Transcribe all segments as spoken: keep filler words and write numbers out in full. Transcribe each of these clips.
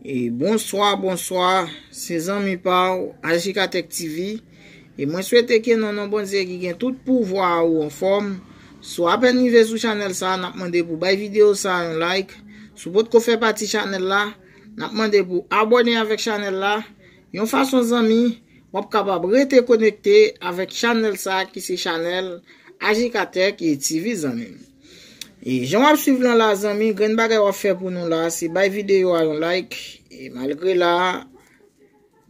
E bonswa, bonswa, se zanmi pa w, Ajikatèk T V. E mwen swete ke nan non Bondye ki gen tout pouvwa a ou anfòm. Si w apèn rive sou chanèl sa a, n ap mande pou bay videyo sa a yon like. Si w potko fè pati chanèl la, n ap mande pou abòne avèk chanèl la. Yon fason zanmi, w ap kapab rete konekte avèk chanèl sa a ki se chanèl Ajikatèk T V zanmi m. E jan w ap swiv lan la zanmi, grenn bagay w ap fè pou nou la, se bay videyo a yon like. E malgre la,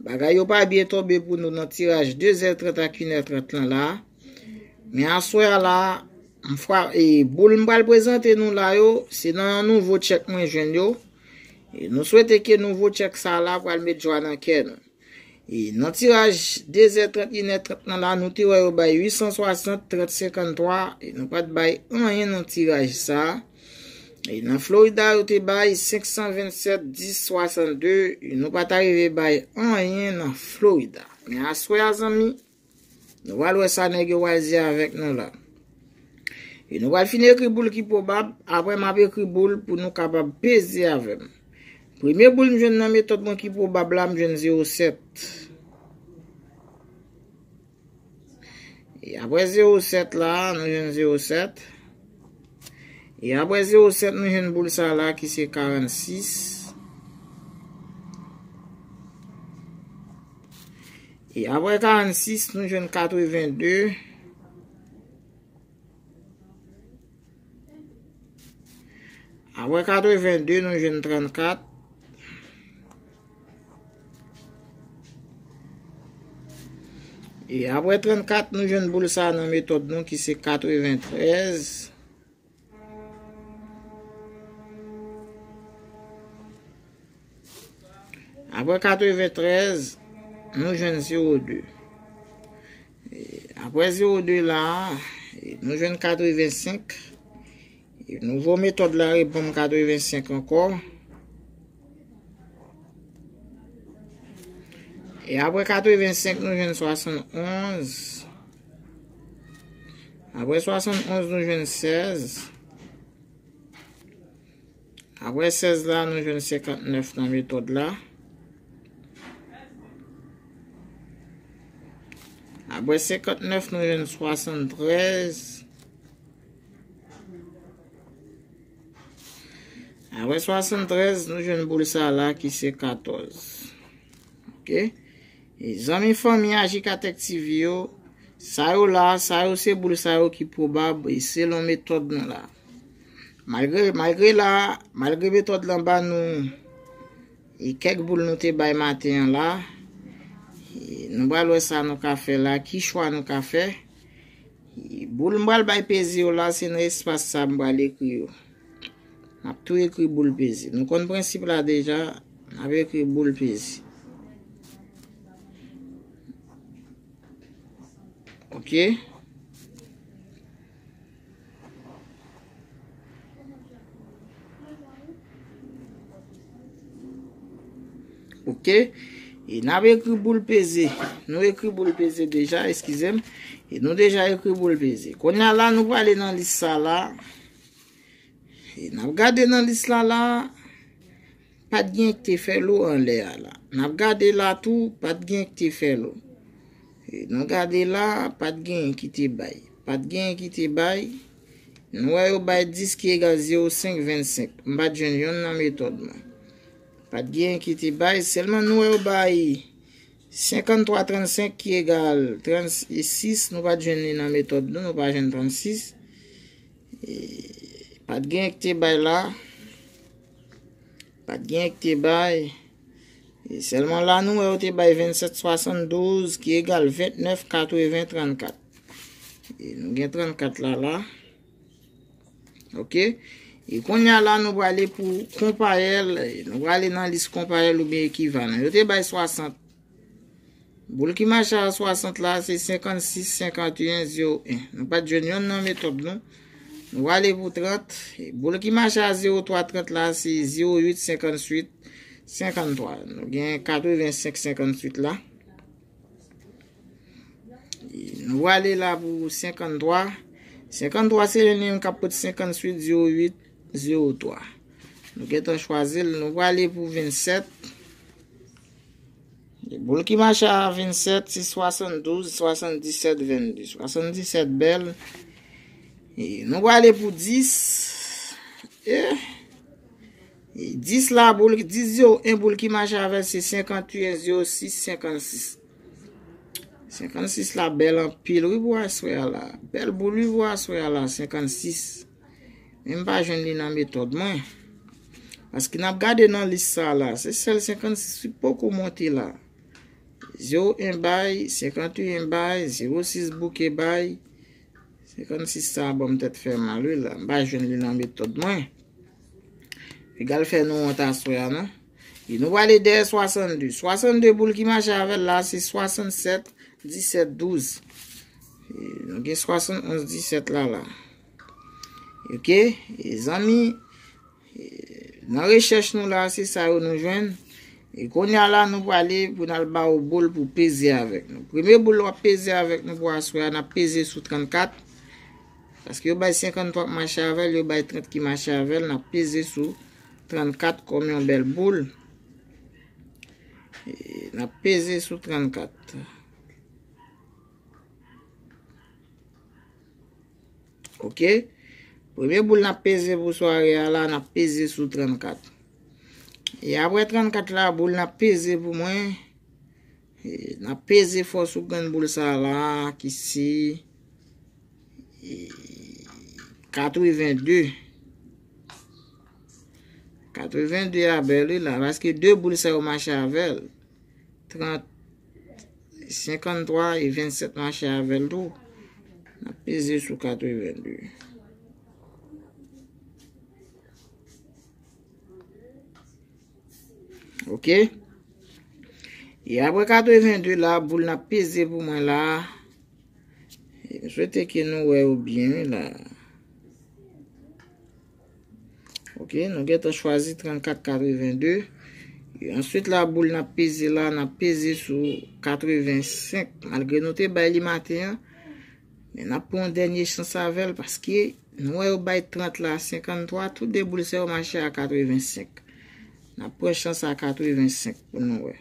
bagay yo pa byen tonbe pou nou nan tiraj de zè trant ak inè trant lan la. Men aswè a la, m fra, e boul m pral prezante nou la yo, se nan yon nouvo tchèk mwen jwenn yo. E nou swete ke nouvo tchèk sa la pral met jwa nan kè nou. E nan tiraj de zè trant, inè trant lan la, nou te wè yo bay uit san swasant, trant senkanntwa, e nou pa t bay anyen nan tiraj sa. E nan Florida, yo te bay senk san vennsèt, dis swasannde, e nou pa t arive bay anyen nan Florida. Men aswè a, zanmi, nou pral wè sa nèg yo pral di avèk nou la. E nou pral fin ekri boul ki pwobab, apre m ap ekri boul pou nou kapab peze avè m. Premye boul m jwenn nan metòd mwen ki pwobab la, m jwenn zewo sèt. E apre zewo sèt la, nou jwenn zewo sèt. E apre zewo sèt, nou jwenn boul sa la ki se karannsis. E apre karannsis, nou jwenn katrevenn de. Apre katrevenn de, nou jwenn trannkat. E apre trannkat, nou jwenn boul sa nan metòd nou ki se katreventrèz. Apre katreventrèz, nou jwenn zewo de. E apre zewo de la, e nou jwenn katrevensenk. E nouvo metòd la reponn katrevensenk ankò. E apre katrevensenk, nou jwenn swasannonz. Apre swasannonz, nou jwenn sèz. Apre sèz la, nou jwenn senkantnèf nan metòd la. Apre senkantnèf, nou jwenn swasantrèz. Apre swasantrèz, nou jwenn boul sa la ki se katòz. Oke? E zanmi fanmi Ajikatèk T V yo, sa yo la, sa yo se boul sa yo ki pwobab, e selon metòd nou la. Malgre, malgre la, malgre metòd lan ba nou e kèk boul nou te bay maten an la, e nou pral wè sa nou ka fè la, ki chwa nou ka fè. E boul m pral bay peze yo la, se nan espas sa m pral ekri yo. M ap tou ekri boul peze. Nou konn prensip la deja, n ap ekri boul peze. Oke? Oke? E n ap ekri boul peze. Nou ekri boul peze deja, eskize m. E nou deja ekri boul peze. Kounye a la, nou prale nan lis sa la. E n ap gade nan lis la la, pa t gen ki te fè lo anlè a la. N ap gade la tou, pa t gen ki te fè lo. E nou gade la, pa t gen ki te bay. Pa t gen ki te bay. Nou wè yo bay dis ki egal zewo senk vennsenk. M pa t jwenn yonn nan metòd mwen. Pa t gen ki te bay, sèlman nou wè yo bay senkanntwa trannsenk ki egal trannsis, nou pa t jwenn li nan metòd nou, nou pa jwenn trannsis. E, pa t gen ki te bay la. Pa t gen ki te bay. E sèlman la, nou wè yo te bay vennsèt swasanndouz ki egal vennèf katreven trannkat. E nou gen trannkat la, la. Oke? E kounye a la, nou prale pou konpayèl. E nou prale nan lis konpayèl oubyen ekivalan. Yo te bay swasant. Boul ki mache a swasant la, se senkannsis senkanteyen zewo en. Nou pa t jwenn yonn nan metòd nou. Nou prale pou trant. E boul ki mache a zewo twa trant la, se zewo uit senkannuit senkanntwa. Nou gen katrevensenk senkannuit la. E nou prale la pou senkanntwa. Senkanntwa se li menm k ap pot senkannuit zewo uit zewo twa. Nou gentan chwazi l, nou prale pou vennsèt. Boul ki mache a vennsèt, se swasanndouz, swasanndisèt, vennde. Swasanndisèt bèl. E nou prale pou dis. E, e dis la, boul, dis zewo en, boul ki mache avè l, se senkantuyen, zewo sis, senkannsis. Senkannsis la bèl anpil, wi, pou aswè a la. Bèl boul, wi, pou aswè a la, senkannsis. Men m pa jwenn li nan metòd mwen. Paske n ap gade nan lis sa la, se sèl senkannsis ki poko monte la. Zewo en bay, senkantuyen bay, zewo sis bouke bay, senkannsis sa a ban m tèt fè mal, wi, la. M pa jwenn li nan metòd mwen. Piga l fè nou wont aswè a, non. E nou prale dèyè swasannde. Swasannde boul ki mache avè l la, se swasannsèt, disèt, douz. E nou gen swasannonz, disèt la, la. Ok? E zanmi, e, nan rechèch nou la, se sa yo nou jwenn. E kounye a la, nou prale pou n al ba w boul pou peze avèk nou. Premye boul w ap peze avèk nou pou aswè a, n ap peze sou trannkat. Paske yo bay senkanntwa k mache avè l, yo bay trant ki mache avè l, n ap peze sou trannkat kòm yon bèl boul. E, n ap peze sou trannkat. Ok? Premye boul n ap peze pou sware a la, n ap peze sou trannkat. E apre trannkat la, boul n ap peze pou mwen, e, n ap peze fò sou grenn boul sa la, ki se, e, katrevenndi. Katrevenndi a bèl, wi, la, paske de boul sa yo mache avè l. Trant, senkanntwa e vennsèt mache avè l tou. N ap peze sou katrevenndi. Ok? E apre katrevenndi la, boul n ap peze pou mwen la. E m swete ke nou wè yo byen, wi, la. Ok, nou gentan chwazi trannkat katrevenndi. E answit la, boul n ap peze la, n ap peze sou katrevensenk. Malgre nou te bay li maten an, men n ap pran yon dènye chans avè l, paske nou wè yo bay trant la, senkanntwa, tout de boul sa yo mache a katrevensenk. N ap pran chans a katrevensenk pou nou wè.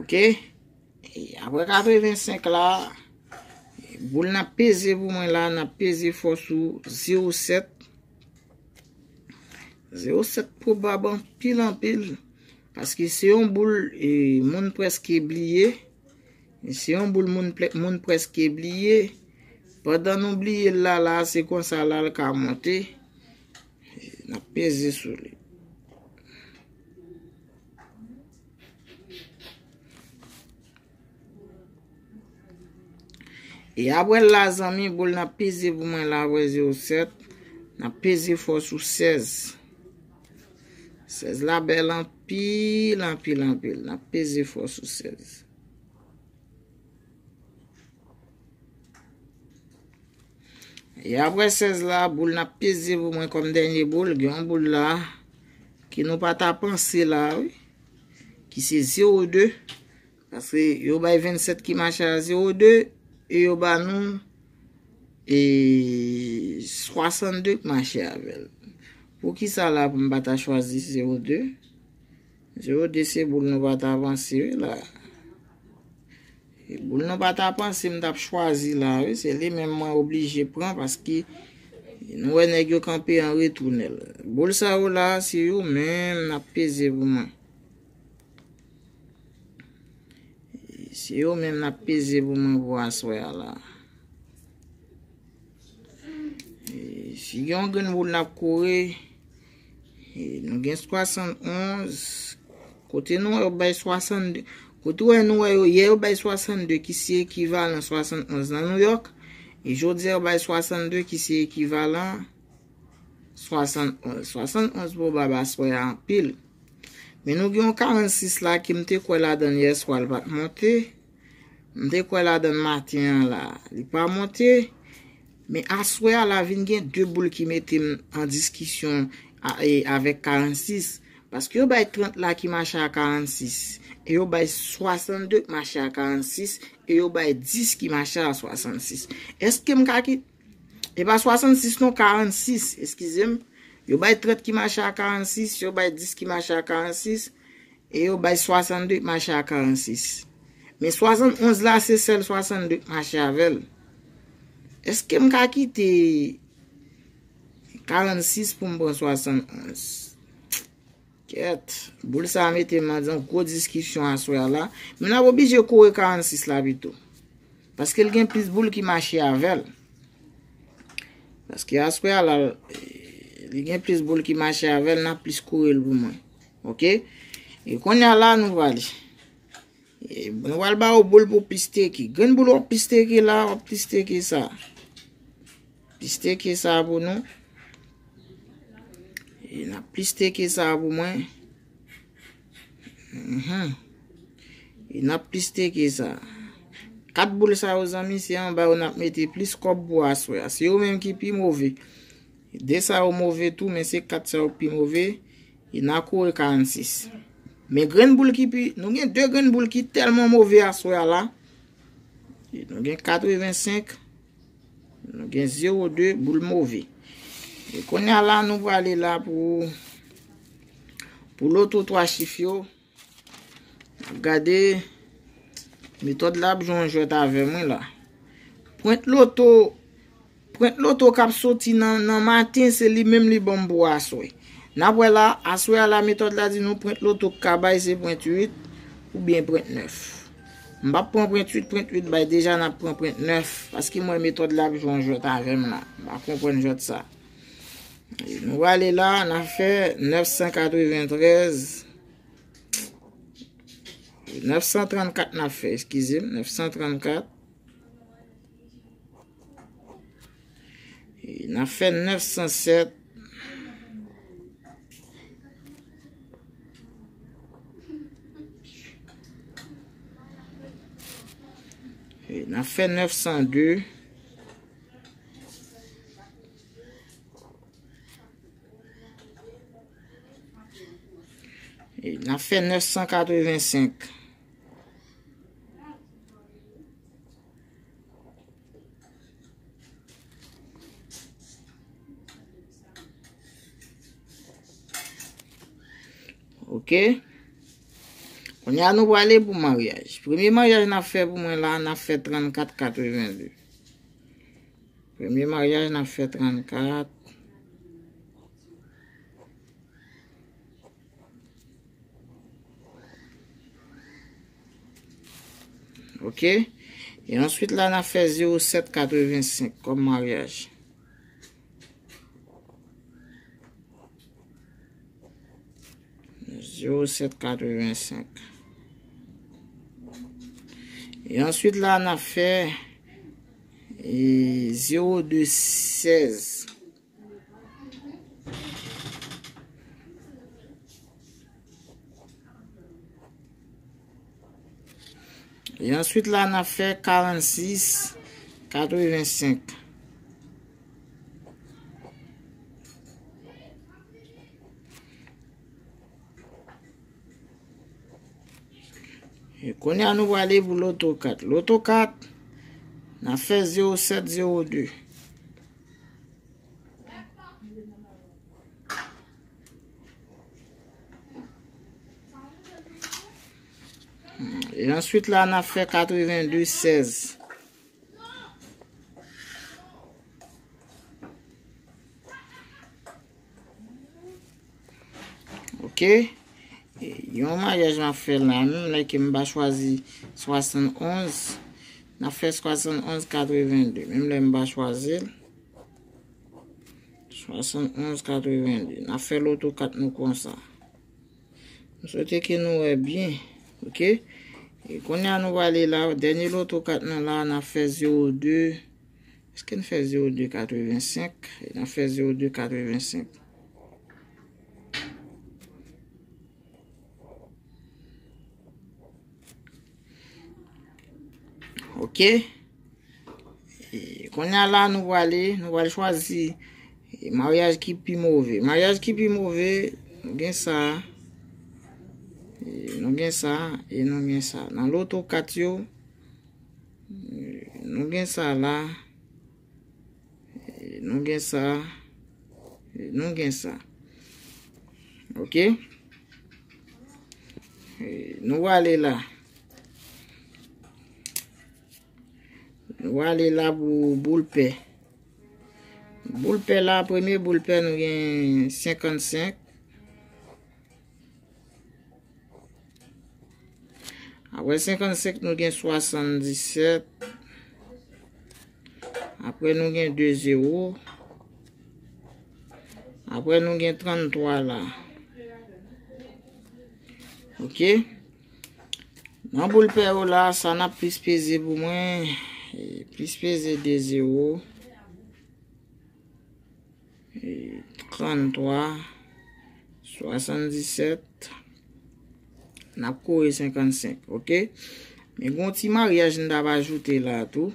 Ok. E apre katrevensenk la, boul n ap peze pou mwen la, n ap peze fò sou zewo sèt. Zewo sèt pwobab anpil, anpil. Paske se yon boul, e, moun prèske bliye. Se yon boul moun, moun prèske bliye. Pandan nou bliye l la, la, se konsa la l ka monte. N ap peze sou li. E apre l la, zanmi, boul n ap peze pou mwen la, apre zewo sèt, n ap peze fò sou sèz. Sèz la bèl anpil, anpil, anpil. N ap peze fò sou sèz. E apre sèz la, boul n ap peze pou mwen kòm dènye boul, gen yon boul la ki nou pa ta panse la, wi, ki se zewo de, paske yo bay vennsèt ki mache a zewo de, e yo ba nou, e, swasannde k mache avè l. Poukisa la pou m pa ta chwazi zewo de? Zewo de se boul nou pa ta panse, wi, la. E boul nou pa ta panse m t ap chwazi la, wi. Se li menm mwen oblije pran paske nou wè nèg yo kanpe an retounèl. Boul sa yo la, se yo menm n ap peze pou mwen. Se yo menm n ap peze pou mwen pou aswè a la. E, si gen yon grenn boul n ap kore, e, nou gen swasannonz. Kote nou wè yo bay swasannde. Kote wè nou wè yo, yè yo bay swasannde ki se ekivalan swasannonz nan Nouyòk. E jodi a yo bay swasannde ki se ekivalan swasannonz. Swasannonz pwobab aswè a anpil. Men nou gen yon karannsis la ke m te kwè ladan l yèswa, l pa t monte. M te kwè ladan l maten an la, li pa monte. Men aswè a la vin gen de boul ki mete m an diskisyon a, e, avèk karannsis. Paske yo bay trant la ki mache a karannsis, e yo bay swasannde ki mache a karannsis, e yo bay dis ki mache a swasannsis. Èske m ka ki-, e pa swasannsis non, karannsis, eskize m. Yo bay trant ki mache a karannsis, yo bay dis ki mache a karannsis, e yo bay swasannde ki mache a karannsis. Men swasannonz la, se sèl swasannde ki mache avè l. Èske m ka kite karannsis pou m pran swasannonz? Kèt, boul sa a mete m nan yon gwo diskisyon aswè a la. Men n ap oblije kore karannsis la pito. Paske l gen plis boul ki mache avè l. Paske aswè a la, li gen plis boul ki mache avè l, n ap plis kore l pou mwen. Oke? E kounye a la, nou prale. E, nou pral ba ou boul pou plis teke. Grenn boul w ap plis teke la, w ap plis teke sa. Plis teke sa pou nou. E n ap plis teke sa pou mwen. Mhm. E n ap plis teke sa. Kat boul sa yo, zanmi, se anba yo n ap mete plis kòb pou aswè a. Se yo menm ki pi move. De sa yo move tou, men se kat sa yo pi move. E n a kore karannsis. Men grenn boul ki pi, nou gen de grenn boul ki tèlman move aswè a la. E nou gen katrevensenk, nou gen zewo de, boul move. E kounye a la, nou prale la pou, pou loto twa chif yo. N ap gade, metòd la ap jwe yon jwèt avè mwen la. Pwent loto, pwent loto k ap soti nan, nan maten, se li menm li ban m pou aswè. N ap wè la, aswè a la, metòd la di nou pwent loto k ka bay se pwent uit oubyen pwent nèf. M p ap pran pwent uit, pwent uit bay deja, n ap pran pwent nèf, paske m wè metòd la ap jwe yon jwèt avè m la. M pa konprann jwèt sa. Nou prale la, n ap fè nèf san katreventrèz. Nèf san trannkat n ap fè, eskize m, nèf san trannkat. E n ap fè nèf san sèt. E n ap fè nèf san de. E n ap fè nèf san katrevensenk. Oke. Kounye a nou prale pou maryaj. Premye maryaj n ap fè pou mwen la, n ap fè trannkat katrevenndi. Premye maryaj n ap fè trannkat. Oke. E answit la, n ap fè zewo sèt katrevensenk kòm maryaj. Zewo sèt katrevensenk. E answit la, n ap fè, e, zewo de sèz. E answit la, n ap fè karannsis katrevensenk. E kounye a, nou prale pou loto kat. Loto kat, n ap fè zewo sèt zewo de. E answit la, n ap fè katrevenndi sèz. Oke. E, yon maryaj m ap fè la menm, lè ke m pa chwazi swasannonz, n ap fè swasannonz katrevenndi. Menm lè m pa chwazi l, swasannonz katrevenndi. N ap fè loto kat nou konsa. M swete ke nou wè byen. Oke? E kounye a nou prale la, dènye loto kat nou la, n ap fè zewo de. Èske n fè zewo de katrevensenk? E n ap fè zewo de katrevensenk. Oke? E kounye a la, nou prale, nou pral chwazi, e, maryaj ki pi move. Maryaj ki pi move, nou gen sa. E, nou gen sa, e nou gen sa. Nan loto kat yo, e, nou gen sa la, e, nou gen sa, e, nou gen sa. Ok? E, nou ale la. Nou ale la pou boul pè. Boul pè la, premye boul pè, nou gen senkannsenk. Apre senkannsenk, nou gen swasanndisèt. Apre, nou gen de zewo. Apre, nou gen tranntwa la. Ok. Nan boul pè yo la, sa n ap plis peze pou mwen, e, plis peze de zewo, e, tranntwa, swasanndisèt, n ap kore senkannsenk, ok? Men gon ti maryaj m t ap ajoute la tou.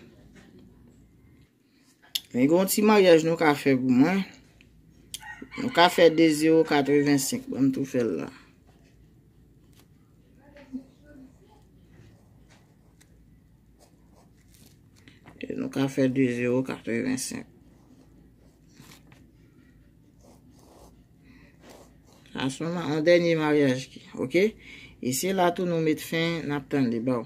Men gon ti maryaj nou ka fè pou mwen. Nou ka fè de zewo katrevensenk. Ban m tou fè l la. E nou ka fè de zewo katrevensenk. Sa se yon, yon dènye maryaj ki, ok? E se la tou nou met fen, n ap tann li ba w.